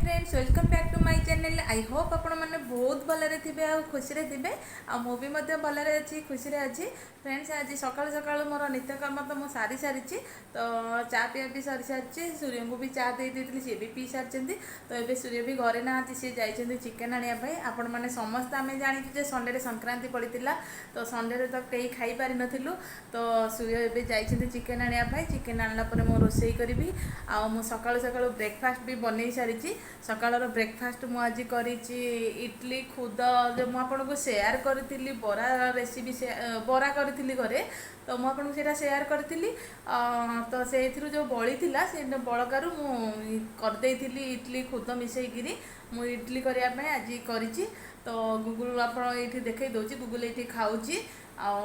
Friends, welcome back to my channel. I hope ଆପଣମାନେ ବହୁତ ଭଲରେ ଥିବେ ଆଉ ଖୁସିରେ ଥିବେ, ଆଉ ମୁଁ ବି ମଧ୍ୟ ଭଲରେ ଅଛି, ଖୁସିରେ ଅଛି। ଫ୍ରେଣ୍ଡସ୍, ଆଜି ସକାଳୁ ସକାଳୁ ମୋର ନିତ୍ୟକର୍ମ ତ ମୁଁ ସାରି ସାରିଛି, ତ ଚା ପିଇବା ବି ସରି ସାରିଛି। ସୂର୍ଯ୍ୟଙ୍କୁ ବି ଚା ଦେଇ ଦେଇଥିଲି, ସିଏ ବି ପିଇ ସାରିଛନ୍ତି। ତ ଏବେ ସୂର୍ଯ୍ୟ ବି ଘରେ ନାହାନ୍ତି, ସିଏ ଯାଇଛନ୍ତି ଚିକେନ୍ ଆଣିବା ପାଇଁ। ଆପଣମାନେ ସମସ୍ତେ ଆମେ ଜାଣିଛୁ ଯେ ସଣ୍ଡେରେ ସଂକ୍ରାନ୍ତି ପଡ଼ିଥିଲା, ତ ସଣ୍ଡେରେ ତ କେହି ଖାଇପାରିନଥିଲୁ। ତ ସୂର୍ଯ୍ୟ ଏବେ ଯାଇଛନ୍ତି ଚିକେନ୍ ଆଣିବା ପାଇଁ। ଚିକେନ୍ ଆଣିଲା ପରେ ମୁଁ ରୋଷେଇ କରିବି, ଆଉ ମୁଁ ସକାଳୁ ସକାଳୁ ବ୍ରେକଫାଷ୍ଟ ବି ବନେଇ ସାରିଛି। ସକାଳର ବ୍ରେକଫାଷ୍ଟ ମୁଁ ଆଜି କରିଛି ଇଡ଼ଲି ଖୁଦ, ଯେଉଁ ମୁଁ ଆପଣଙ୍କୁ ସେୟାର କରିଥିଲି ବରା ରେସିପି, ବରା କରିଥିଲି ଘରେ, ତ ମୁଁ ଆପଣଙ୍କୁ ସେଇଟା ସେୟାର କରିଥିଲି। ତ ସେଇଥିରୁ ଯେଉଁ ବଳି ଥିଲା, ସେ ବଳକାରୁ ମୁଁ କରିଦେଇଥିଲି ଇଡ଼ଲି ଖୁଦ ମିଶେଇକିରି। ମୁଁ ଇଡ଼ଲି କରିବା ପାଇଁ ଆଜି କରିଛି। ତ ଗୁଗୁଲ ଆପଣ ଏଇଠି ଦେଖେଇ ଦେଉଛି, ଗୁଗୁଲ ଏଇଠି ଖାଉଛି। ଆଉ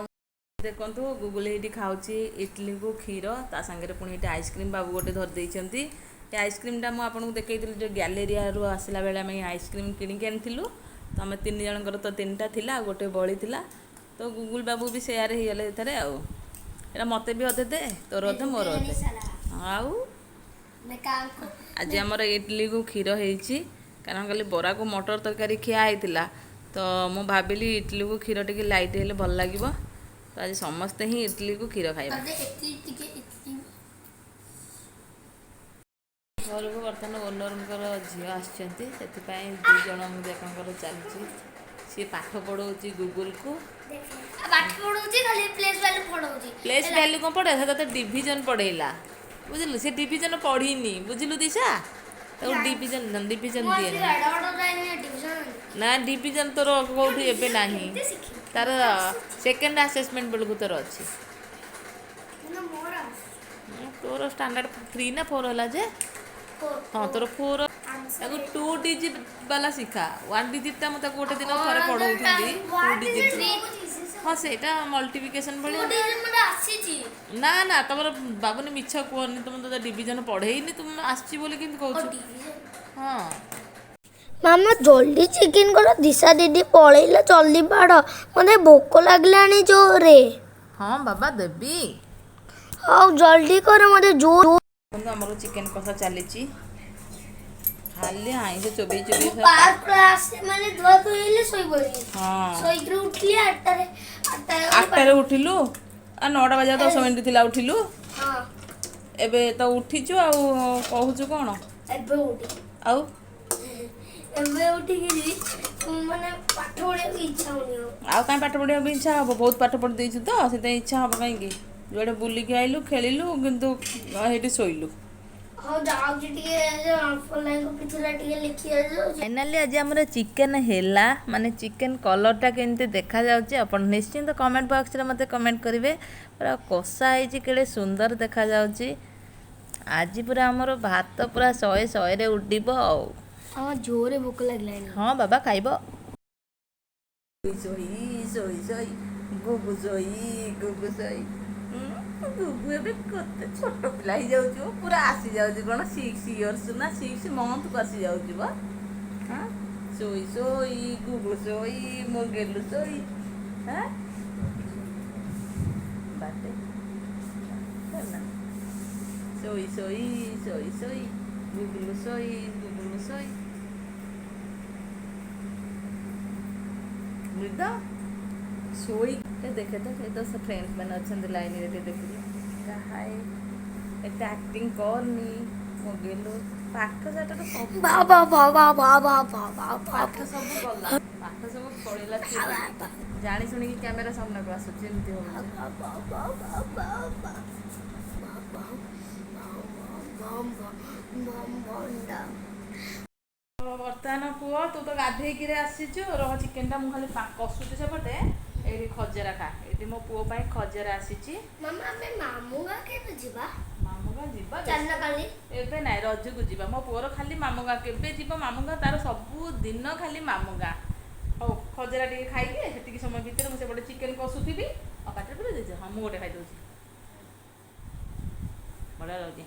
ଦେଖନ୍ତୁ, ଗୁଗୁଲ ଏଇଠି ଖାଉଛି ଇଡ଼ଲିକୁ କ୍ଷୀର, ତା ସାଙ୍ଗରେ ପୁଣି ଏଇଠି ଆଇସ୍କ୍ରିମ୍ ବାବୁ ଗୋଟେ ଧରି ଦେଇଛନ୍ତି। ଏ ଆଇସ୍କ୍ରିମ୍ଟା ମୁଁ ଆପଣଙ୍କୁ ଦେଖେଇଥିଲି, ଯେଉଁ ଗ୍ୟାଲେରିଆରୁ ଆସିଲା ବେଳେ ଆମେ ଆଇସ୍କ୍ରିମ୍ କିଣିକି ଆଣିଥିଲୁ। ତ ଆମେ ତିନି ଜଣଙ୍କର ତ ତିନିଟା ଥିଲା, ଆଉ ଗୋଟେ ବଳି ଥିଲା, ତ ଗୁଗୁଲ ବାବୁ ବି ସେୟାର ହେଇଗଲେ ଏଥିରେ। ଆଉ ଏଇଟା ମୋତେ ବି ଅଧେ ଦେ, ତୋର ଅଧେ ମୋର ଅଧେ। ଆଉ ଆଜି ଆମର ଇଡ଼ଲିକୁ କ୍ଷୀର ହେଇଛି, କାରଣ କାଲି ବରାକୁ ମଟର ତରକାରୀ ଖିଆ ହେଇଥିଲା। ତ ମୁଁ ଭାବିଲି ଇଡ଼ଲିକୁ କ୍ଷୀର ଟିକେ ଲାଇଟ୍ ହେଲେ ଭଲ ଲାଗିବ। ତ ଆଜି ସମସ୍ତେ ହିଁ ଇଡ଼ଲିକୁ କ୍ଷୀର ଖାଇବା। ଘରକୁ ବର୍ତ୍ତମାନ ଓନରଙ୍କର ଝିଅ ଆସିଛନ୍ତି, ସେଥିପାଇଁ ଦୁଇ ଜଣ ଯାକଙ୍କର ଚାଲିଛି। ସିଏ ପାଠ ପଢ଼ଉଛି ଗୁଗୁଲକୁ। ପାଠ ପଢ଼ଉଛି, ଖାଲି ପ୍ଲେସ୍ ଭ୍ୟାଲୁ ପଢ଼ଉଛି। ପ୍ଲେସ୍ ଭ୍ୟାଲୁ କ'ଣ ପଢ଼େ? ସେ ତତେ ଡିଭିଜନ୍ ପଢ଼େଇଲା, ବୁଝିଲୁ? ସେ ଡିଭିଜନ୍ ପଢ଼ିନି, ବୁଝିଲୁ ଦିଶା? ତାକୁ ଡିଭିଜନ୍ ଦିଏନି ନା। ଡିଭିଜନ୍ ତୋର କେଉଁଠି ଏବେ ନାହିଁ, ତାର ସେକେଣ୍ଡ ଆସେସମେଣ୍ଟ ବେଳକୁ ତୋର ଅଛି। ତୋର ଷ୍ଟାଣ୍ଡାର୍ଡ଼ 3 ନା 4 ହେଲା ଯେ? ହଁ, ତୋର 4। ତାକୁ ଟୁ ଡିଜିଟ୍ ବାଲା ଶିଖା। ୱାନ୍ ଡିଜିଟ୍ଟା ମୁଁ ତାକୁ ଗୋଟେ ଦିନ ଥରେ ପଢ଼ଉଥିଲି, ଟୁ ଡିଜିଟ୍। ହଁ, ସେଇଟା ମଲ୍ଟିପ୍ଲିକେସନ୍ ଭଳିଆ। ନା ନା, ତମର ବାବୁନି, ମିଛ କୁହନି। ତୁମେ ତ ଡିଭିଜନ୍ ପଢ଼େଇନି, ତୁମେ ଆସିଛି ବୋଲି କେମିତି କହୁଛୁ? ହଁ। ମାମା, ଜଲ୍ଦି ଚିକେନ୍ କର। ଦିଶା ଦିଦି ପଳେଇଲା, ଜଲ୍ଦି ବାଢ଼, ମୋତେ ଭୋକ ଲାଗିଲାଣି ଜୋରେ। ହଁ ବାବା, ଦେବି। ହଉ, ଜଲ୍ଦି କର, ମୋତେ ଜୋର ଆମର ଚିକେନ୍ କଷା ଚାଲିଛି। ଖାଲି ଆଇଁଷ ଚୋବେଇ ଚୋବେଇ। ପାର୍କରୁ ଆସେ ମାନେ ଧୁଆ ଧୁଇ ହେଲେ ଶୋଇପଡ଼ିଲି। ଶୋଇକିରି ଉଠିଲି 8ଟାରେ। 8ଟାରେ। 8ଟାରେ ଉଠିଲୁ ଆଉ 9ଟା ବାଜିବା 10 ମିନିଟ୍ ଥିଲା ଉଠିଲୁ? ହଁ। ଏବେ ତ ଉଠିଛୁ, ଆଉ କହୁଛୁ କ'ଣ? ଏବେ ଉଠି ଆଉ ଏବେ ଉଠିକିରି ମାନେ ପାଠ ପଢ଼ିବାକୁ ଇଚ୍ଛା ହଉନି ଆଉ। ଆଉ କାହିଁ ପାଠ ପଢ଼ିବାକୁ ଇଚ୍ଛା ହବ? ବହୁତ ପାଠ ପଢ଼ି ଦେଇଛୁ ତ, ସେଥିପାଇଁ ଇଚ୍ଛା ହବ କାହିଁକି? ଯୁଆଡ଼େ ବୁଲିକି ଆଇଲୁ, ଖେଳିଲୁ, କିନ୍ତୁ ହେଇଠି ଶୋଇଲୁ। ହଉ, ଯାଉଛି ଟିକେ ଥିଲା ଟିକେ ଲେଖି ଯାଉଛି। ଫାଇନାଲି ଆଜି ଆମର ଚିକେନ୍ ହେଲା। ମାନେ ଚିକେନ୍ କଲର୍ଟା କେମିତି ଦେଖାଯାଉଛି, ଆପଣ ନିଶ୍ଚିନ୍ତ କମେଣ୍ଟ ବକ୍ସରେ ମୋତେ କମେଣ୍ଟ କରିବେ। ପୁରା କଷା ହେଇଛି, କେଡ଼େ ସୁନ୍ଦର ଦେଖାଯାଉଛି। ଆଜି ପୁରା ଆମର ଭାତ ପୁରା ଶହେ ଶହେରେ ଉଡ଼ିବ ଆଉ। ହଁ, ଜୋରେ ଭୋକ ଲାଗିଲାଣି। ହଁ ବାବା, ଖାଇବ। ଶୋଇ ଶୋଇ ଶୋଇ ଗୁଗୁ, ଶୋଇ ଗୁଗୁ, ଶୋଇ ଗୁଗୁ। ଏବେ କେତେ ଛୋଟ ପିଲା ହେଇଯାଉଛୁ, ପୁରା ଆସିଯାଉଛି କ'ଣ 6 ଇୟର୍ସ ନା 6 ମନ୍ଥକୁ ଆସିଯାଉଛି ବା। ହଁ, ଶୋଇ ଶୋଇ ଗୁଗୁ, ଶୋଇ ମୋ ଗେଲୁ, ଶୋଇ। ହଁ, ବାଟେ ହେଲା। ଶୋଇ ଶୋଇ ଶୋଇ ଶୋଇ ଗୁଗୁଲୁ, ଶୋଇ ଗୁଗୁଲୁ, ଶୋଇ। ନିଦ ଶୋଇ ଦେଖେ ତ। ସେ ତ ଫ୍ରେଣ୍ଡସ୍ ମାନେ ଅଛନ୍ତି ଲାଇନରେ, ଟିକେ ଦେଖିଲି କାହାଏ। ଏତେ ଆକ୍ଟିଂ କରନି ମୋ ଗେଲୁ। ପାଠ ସାଠର ସବୁ ବାବା ବାବା ବାବା ବାବା। ପାଠ ସବୁ ଗଲା, ପାଠ ସବୁ ପଳେଇଲା। ଜାଣି ଶୁଣିକି କ୍ୟାମେରା ସାମ୍ନାକୁ ଆସୁଛି, ଏମିତି ହଉଛି। ବର୍ତ୍ତମାନ ପୁଅ, ତୁ ତ ଗାଧେଇକିରି ଆସିଛୁ। ରହ, ଚିକେନଟା ମୁଁ ଖାଲି କଷୁଛି ସେପଟେ। ଏଇଠି ଖଜରା ଖା। ଏଇଠି ମୋ ପୁଅ ପାଇଁ ଖଜରା ଆସିଛି। ମାମା, ଆମେ ମାମୁଁ ଗାଁ କେବେ ଯିବା? ମାମୁଁ ଗାଁ ଯିବା। ଚାଲନା କାଲି। ଏବେ ନାଇଁ, ରଜକୁ ଯିବା। ମୋ ପୁଅର ଖାଲି ମାମୁଁ ଗାଁ କେବେ ଯିବ, ମାମୁଁ ଗାଁ। ତାର ସବୁ ଦିନ ଖାଲି ମାମୁଁ ଗାଁ। ହଉ, ଖଜରା ଟିକେ ଖାଇକି ସେତିକି ସମୟ ଭିତରେ ମୁଁ ସେପଟେ ଚିକେନ କଷୁଥିବି। ଆଉ ପାଟିରେ ପୁରେଇ ଦେଇଛି। ହଁ, ମୁଁ ଗୋଟେ ଖାଇଦେଉଛି, ବଢ଼ିଆ ଲାଗୁଛି।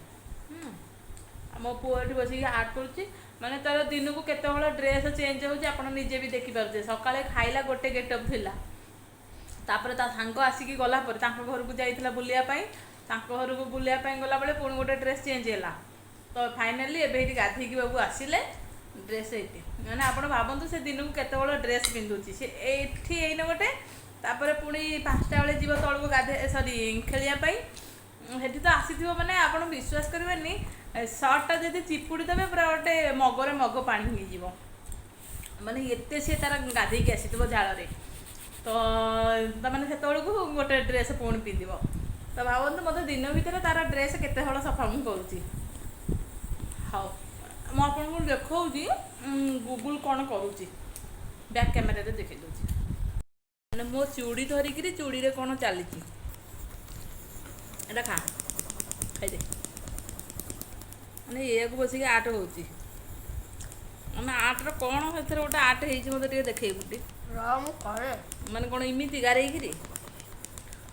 ଆଉ ମୋ ପୁଅ ଏଠି ବସିକି ଆର୍ଟ କରୁଛି। ମାନେ ତାର ଦିନକୁ କେତେବେଳେ ଡ୍ରେସ୍ ଚେଞ୍ଜ ହେଉଛି, ଆପଣ ନିଜେ ବି ଦେଖିପାରୁଥିବେ। ସକାଳେ ଖାଇଲା ଗୋଟେ ଗେଟଅପ୍ ଥିଲା, ତାପରେ ତା ସାଙ୍ଗ ଆସିକି ଗଲା ପରେ ତାଙ୍କ ଘରକୁ ଯାଇଥିଲା ବୁଲିବା ପାଇଁ। ତାଙ୍କ ଘରକୁ ବୁଲିବା ପାଇଁ ଗଲାବେଳେ ପୁଣି ଗୋଟେ ଡ୍ରେସ୍ ଚେଞ୍ଜ ହେଲା। ତ ଫାଇନାଲି ଏବେ ଏଇଠି ଗାଧେଇକି ବାବୁ ଆସିଲେ। ଡ୍ରେସ୍ ଏଇଠି। ମାନେ ଆପଣ ଭାବନ୍ତୁ ସେ ଦିନକୁ କେତେବେଳେ ଡ୍ରେସ୍ ପିନ୍ଧୁଛି। ସେ ଏଇଠି ଏଇନେ ଗୋଟେ, ତାପରେ ପୁଣି 5ଟା ବେଳେ ଯିବ ତଳକୁ ଗାଧେ, ସରି, ଖେଳିବା ପାଇଁ। ସେଠି ତ ଆସିଥିବ, ମାନେ ଆପଣ ବିଶ୍ୱାସ କରିବେନି, ସର୍ଟଟା ଯଦି ଚିପୁଡ଼ି ଦେବେ ପୁରା ଗୋଟେ ମଗରେ ମଗ ପାଣି ହେଇଯିବ। ମାନେ ଏତେ ସିଏ ତାର ଗାଧେଇକି ଆସିଥିବ ଝାଳରେ। ତ ତାମାନେ ସେତେବେଳକୁ ଗୋଟେ ଡ୍ରେସ୍ ପୁଣି ପିନ୍ଧିବ। ତ ଭାବନ୍ତୁ ମୋତେ ଦିନ ଭିତରେ ତାର ଡ୍ରେସ୍ କେତେ ହଳ ସଫା ମୁଁ କରୁଛି। ହଉ, ମୁଁ ଆପଣଙ୍କୁ ଦେଖାଉଛି ଗୁଗୁଲ୍ କ'ଣ କରୁଛି, ବ୍ୟାକ୍ କ୍ୟାମେରାରେ ଦେଖେଇ ଦେଉଛି। ମାନେ ମୋ ଚୁଡ଼ି ଧରିକିରି ଚୁଡ଼ିରେ କ'ଣ ଚାଲିଛି। ଏଇଟା ଖା, ଖାଇଦେ। ମାନେ ଏଇଆକୁ ବସିକି ଆର୍ଟ ହେଉଛି। ମାନେ ଆର୍ଟର କ'ଣ ସେଥିରେ ଗୋଟେ ଆର୍ଟ ହେଇଛି, ମୋତେ ଟିକେ ଦେଖେଇବୁ ଟି। ରହ, ମୁଁ କରେ। ମାନେ କ'ଣ ଏମିତି ଗାରେଇକିରି?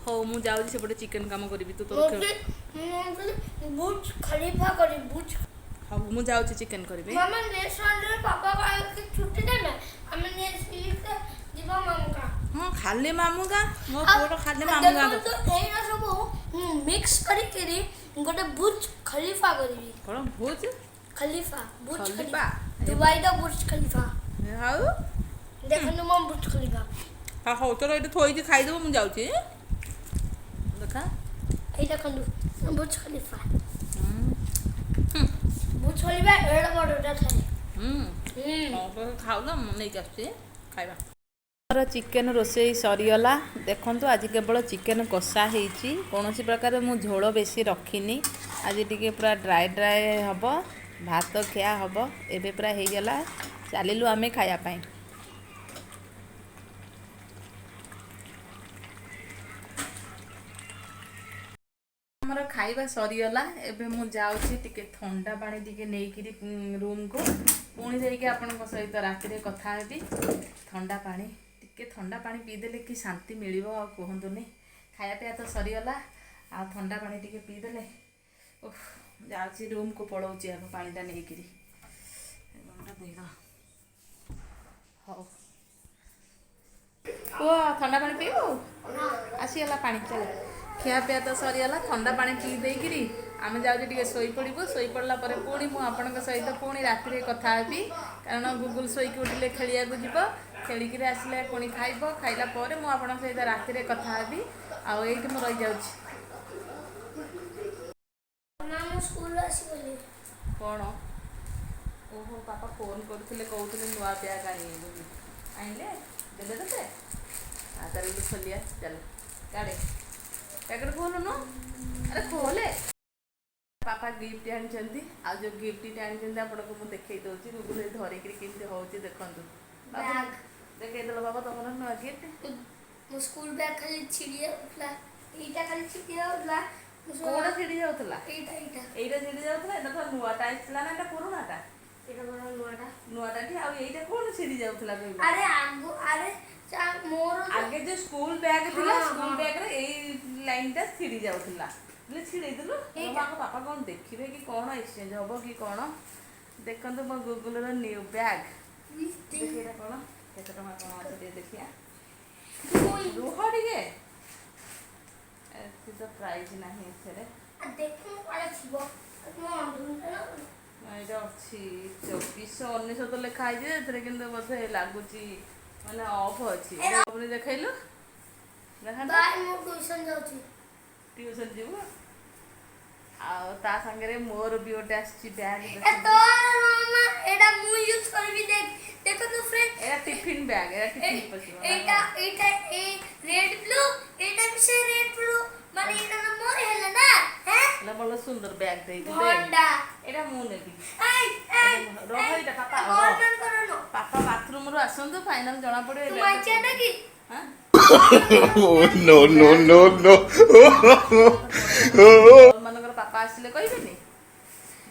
ହଉ, ମୁଁ ଯାଉଛି ସେପଟେ ଚିକେନ କାମ କରିବି। ତୁ ତୋର ଖେଳ। ମୁଁ ବୁର୍ଜ ଖଲିଫା କରିବି, ବୁର୍ଜ। ହଉ, ମୁଁ ଯାଉଛି ଚିକେନ କରିବି। ମାମା, ନେକ୍ସଟ ସଣ୍ଡେରେ ପାପା କହିକି ଛୁଟି ଦେବେ, ଆମେ ନେକ୍ସଟ ୱିକରେ ଯିବା ମାମୁଁ ଗାଁ। ହଁ, ଖାଲି ମାମୁଁ ଗାଁ, ମୋ ପୁଅର ଖାଲି ମାମୁଁ ଗାଁ। ଦେଖନ୍ତୁ, ଏଇଟା ସବୁ ମୁଁ ମିକ୍ସ କରିକିରି ଗୋଟେ ବୁର୍ଜ ଖଲିଫା କରିବି। କ'ଣ ଭୁଜ ଖଲିଫା, ବୁର୍ଜ ଖଲିଫା? ଖଲିଫା, ଦୁବାଇର ବୁର୍ଜ ଖଲିଫା। ଆଉ ଦେଖନ୍ତୁ ମୋ ବୁର୍ଜ ଖଲିଫା। ହଁ, ହଉ, ତୋର ଏଇଠି ଥୋଇକି ଖାଇଦେବୁ, ମୁଁ ଯାଉଛି। ଦେଖା। ଏଇ ଦେଖନ୍ତୁ ବୁର୍ଜ ଖଲିଫା। ବୁର୍ଜ ଖଲିଫା ଏଡ଼େ ବଡ଼ଟା ଥାଏ। ହୁଁ। ହଉ, ଖାଉନ, ମୁଁ ନେଇକି ଆସୁଛି ଖାଇବା। ମୋର ଚିକେନ ରୋଷେଇ ସରିଗଲା। ଦେଖନ୍ତୁ, ଆଜି କେବଳ ଚିକେନ କଷା ହେଇଛି, କୌଣସି ପ୍ରକାର ମୁଁ ଝୋଳ ବେଶୀ ରଖିନି। ଆଜି ଟିକେ ପୁରା ଡ୍ରାଏ ଡ୍ରାଏ ହେବ, ଭାତ ଖିଆ ହେବ। ଏବେ ପୁରା ହେଇଗଲା, ଚାଲିଲୁ ଆମେ ଖାଇବା ପାଇଁ। ଆମର ଖାଇବା ସରିଗଲା। ଏବେ ମୁଁ ଯାଉଛି ଟିକେ ଥଣ୍ଡା ପାଣି ଟିକେ ନେଇକିରି ରୁମ୍କୁ, ପୁଣି ଯାଇକି ଆପଣଙ୍କ ସହିତ ରାତିରେ କଥା ହେବି। ଥଣ୍ଡା ପାଣି ଟିକେ, ଥଣ୍ଡା ପାଣି ପିଇଦେଲେ କି ଶାନ୍ତି ମିଳିବ ଆଉ କୁହନ୍ତୁନି। ଖାଇବା ପିଇବା ତ ସରିଗଲା, ଆଉ ଥଣ୍ଡା ପାଣି ଟିକେ ପିଇଦେଲେ ଓଃ। ଯାଉଛି ରୁମ୍କୁ ପଳଉଛି ଆଗ ପାଣିଟା ନେଇକିରି। ରୁମ୍ଟା ଦେଇଦେବା। ହଉ ପୁଅ, ଥଣ୍ଡା ପାଣି ପିଇବୁ? ଆସିଗଲା ପାଣି, ଚାଲ। ଖିଆ ପିଆ ତ ସରିଗଲା, ଥଣ୍ଡା ପାଣି ପିଇ ଦେଇକିରି ଆମେ ଯାଉଛୁ ଟିକେ ଶୋଇପଡ଼ିବୁ। ଶୋଇପଡ଼ିଲା ପରେ ପୁଣି ମୁଁ ଆପଣଙ୍କ ସହିତ ପୁଣି ରାତିରେ କଥା ହେବି, କାରଣ ଗୁଗୁଲ ଶୋଇକି ଉଠିଲେ ଖେଳିବାକୁ ଯିବ, ଖେଳିକିରି ଆସିଲେ ପୁଣି ଖାଇବ। ଖାଇଲା ପରେ ମୁଁ ଆପଣଙ୍କ ସହିତ ରାତିରେ କଥା ହେବି। ଆଉ ଏଇଠି ମୁଁ ରହିଯାଉଛି। ମାମା, ମୁଁ ସ୍କୁଲରୁ ଆସିଗଲି। କ'ଣ? ଓହୋ, ବାପା ଫୋନ୍ କରୁଥିଲେ, କହୁଥିଲେ ନୂଆ ବ୍ୟାଗ୍ ଆଣିବେ ବୋଲି। ଆଣିଲେ? ଦେଲେ ତତେ? ଆଉ ଚାଲିଲୁ ଖୋଲିଆ, ଚାଲ। କାଢ଼େ ପ୍ୟାକେଟ୍, ଖୋଲୁନୁ। ଆରେ ଖୋଲେ। ବାପା ଗିଫ୍ଟ ଆଣିଛନ୍ତି, ଆଉ ଯେଉଁ ଗିଫ୍ଟଟା ଆଣିଛନ୍ତି ଆପଣଙ୍କୁ ମୁଁ ଦେଖେଇ ଦେଉଛି। ଗୁଗୁଲ ଧରିକିରି କେମିତି ହେଉଛି ଦେଖନ୍ତୁ ବାବା। ବ୍ୟାଗ୍। ଦେଖେଇଦେଲ ବାବା ତମର ନୂଆ ଗିଫ୍ଟ। ମୋ ସ୍କୁଲ ବ୍ୟାଗ୍ ଖାଲି ଛିଡ଼ି ଯାଉଥିଲା, ଏଇଟା ଖାଲି ଛିଡ଼ି ଯାଉଥିଲା। ମୁଁ କୋଉଟା ଛିଡ଼ି ଯାଉଥିଲା? ଏଇଟା, ଏଇଟା। ଏଇଟା ଛିଡ଼ି ଯାଉଥିଲା? ଏଇଟା ତ ନୂଆଟା ଆସିଥିଲା ନା ଏଇଟା ପୁରୁଣାଟା? ଏଇଟା ମୋର ନୂଆଟା। ନୂଆଟା ଟି। ଆଉ ଏଇଟା କ'ଣ ଛିଡ଼ି ଯାଉଥିଲା କହିଲ? ଆରେ ଆଗୁ, ଆରେ ମୋର ଆଗେ ଯୋଉ ସ୍କୁଲ ବ୍ୟାଗ ଥିଲା, ସ୍କୁଲ ହଁ। ବ୍ୟାଗରେ ଏଇ ଲାଇନଟା ଛିଡ଼ି ଯାଉଥିଲା ବୋଲେ ଛିଡ଼େଇଦେଲୁ। ଏଇଟା। ଆମ ବାପା କ'ଣ ଦେଖିବେ କି କ'ଣ, ଏକ୍ସଚେଞ୍ଜ ହବ କି କ'ଣ? ଦେଖନ୍ତୁ ମୋ ଗୁଗୁଲର ନ୍ୟୁ ବ୍ୟାଗ। ଦେଖି, ଏଇଟା କ'ଣ, କେତେ ଟଙ୍କା କ'ଣ ଅଛି ଟିକେ ଦେଖିବା। ଦୁଇ। ରୁହ ଟିକେ, ଏଠି ତ ପ୍ରାଇସ୍ ନାହିଁ ଏଥିରେ। ଦେଖୁନୁ କୁଆଡ଼େ ଥିବ, ମୋ ଅନ୍ଧୁଟା ନା। ଏଇଟା ଅଛି 2499 ଲେଖା ହେଇଛି ଏଥିରେ, କିନ୍ତୁ ବୋଧେ ଲାଗୁଛି ମାନେ ଅଫ୍ ଅଛି। ପୁଣି ଦେଖେଇଲୁ, ଦେଖାନ୍ତୁ। ବାଏ, ମୁଁ ଟ୍ୟୁସନ୍ ଯାଉଛି। ଟ୍ୟୁସନ୍ ଯିବୁ? ଆଉ ତା ସାଙ୍ଗରେ ମୋର ବି ଗୋଟେ ଆସିଛି ବ୍ୟାଗ୍। ଏ ତୋର ମାମା, ଏଇଟା ମୁଁ ୟୁଜ୍ କରିବି। ଦେଖ, ଦେଖନ୍ତୁ ଫ୍ରେଣ୍ଡ। ଏଇଟା ଟିଫିନ୍ ବ୍ୟାଗ୍, ଏଇଟା ଟିଫିନ୍ ପଶିବ ନା ଏଇଟା କଣ? ଏଇଟା ଏଇ ରେଡ୍ ବ୍ଲୁ, ଏଇଟା ବି ସେ ରେଡ୍ ବ୍ଲୁ, ମାନେ ଏଇଟା ତ ମୋର ହେଲା ନା ହେଁ? ଏଇଟା ଭଲ ସୁନ୍ଦର ବ୍ୟାଗ୍ ଦେଇଛି ଦେ। ଭଣ୍ଡା। ଏଇଟା ମୁଁ ନେବି। ଏଇ ଏଇ। ରହ, ଏଇଟା ପାପା, ରହ। ବଲ୍ କରନ। ପାପା ବାଥରୁମରୁ ଆସନ୍ତୁ, ଫାଇନାଲ ଜଣା ପଡ଼ିବ। ତୁ ମାଇଚିଆ ନା କି? ହଁ। Oh, no, no, no, no. ମାନଙ୍କର ପାପା ଆସିଲେ କହିବେନି।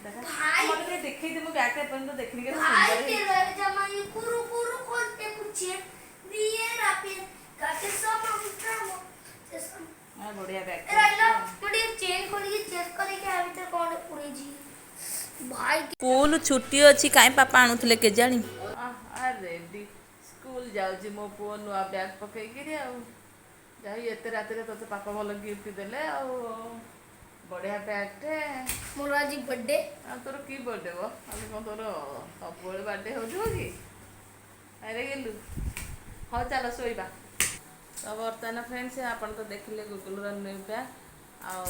ଦେଖା, ଭାଇ। ମତେ ଟିକେ ଦେଖେଇ ଦେ, ମୁଁ ବ୍ୟାଗଟା ଏପର୍ଯ୍ୟନ୍ତ ଦେଖିନି, କେତେ ଭାଇ। ସୁନ୍ଦର ହେଇଛି। तेरा जमाई कुरु कुरु खोलते कुछ दिए रापे काटे सब हम। ହଁ, ବଢିଆ ବ୍ୟାଗ୍। ରହିଲା, ମୁଁ ଟିକେ ଚେନ୍ ଖୋଲିକି ଚେକ୍ କରିକି ଆ ଭିତରେ କ'ଣ ପୁରେଇଛି ଭାଇ। ସ୍କୁଲ ଛୁଟି ଅଛି, କାଇଁ ପାପା ଆଣୁଥିଲେ କେଜାଣି? ରେଡି, ସ୍କୁଲ ଯାଉଛି ମୋ ପୁଅ ନୂଆ ବ୍ୟାଗ୍ ପକେଇକିରି। ଆଉ ଯାଇ ଏତେ ରାତିରେ ତୋତେ ପାପା ଭଲ ଗିଫ୍ଟ ଦେଲେ, ଆଉ ବଢ଼ିଆ ବ୍ୟାଗ୍ଟେ। ମୋର ଆଜି ବର୍ଥଡେ। ଆଉ ତୋର କି ବର୍ଥଡେ ବ? ଆଜି କ'ଣ ତୋର ସବୁବେଳେ ବର୍ଥଡେ ହେଉଥିବ କି? ଆରେ ଗେଲୁ, ହଉ ଚାଲ ଶୋଇବା। ତ ବର୍ତ୍ତମାନ ଫ୍ରେଣ୍ଡସ୍, ଆପଣ ତ ଦେଖିଲେ ଗୁଗୁଲର ନ୍ୟୁ ବ୍ୟାଗ୍। ଆଉ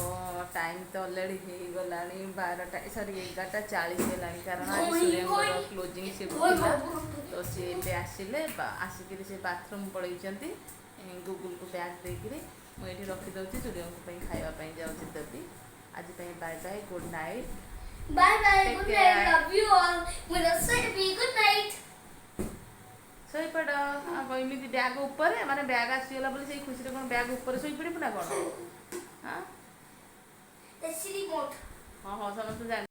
ଟାଇମ୍ ତ ଅଲରେଡ଼ି ହେଇଗଲାଣି 12ଟା, ସରି, 11:40 ହେଲାଣି, କାରଣ ଆଜି ସୂର୍ଯ୍ୟଙ୍କର କ୍ଲୋଜିଂ ସିଫ୍ଟ ଥିଲା। ତ ସିଏ ଏବେ ଆସିଲେ, ଆସିକିରି ସେ ବାଥରୁମ୍ ପଳେଇଛନ୍ତି ଗୁଗୁଲକୁ ବ୍ୟାଗ୍ ଦେଇକିରି। ମୁଁ ଏଇଠି ରଖିଦେଉଛି, ସୂର୍ଯ୍ୟଙ୍କ ପାଇଁ ଖାଇବା ପାଇଁ ଯାଉଛି ଦେବି। ଆଜି ପାଇଁ bye bye, good night. Bye bye. Take good care. Night, love you all. ମୁଁ ରୋଷେଇ, ଗୁଡ୍ ନାଇଟ୍। ଶୋଇପଡ଼। ଆଉ କଣ ଏମିତି ବ୍ୟାଗ୍ ଉପରେ, ମାନେ ବ୍ୟାଗ୍ ଆସିଗଲା ବୋଲି ସେଇ ଖୁସିରେ କ'ଣ ବ୍ୟାଗ୍ ଉପରେ ଶୋଇପଡ଼ିବୁ ନା କ'ଣ? ହଁ। AC remote. ହଁ ହଁ ସମସ୍ତେ ଜାଣି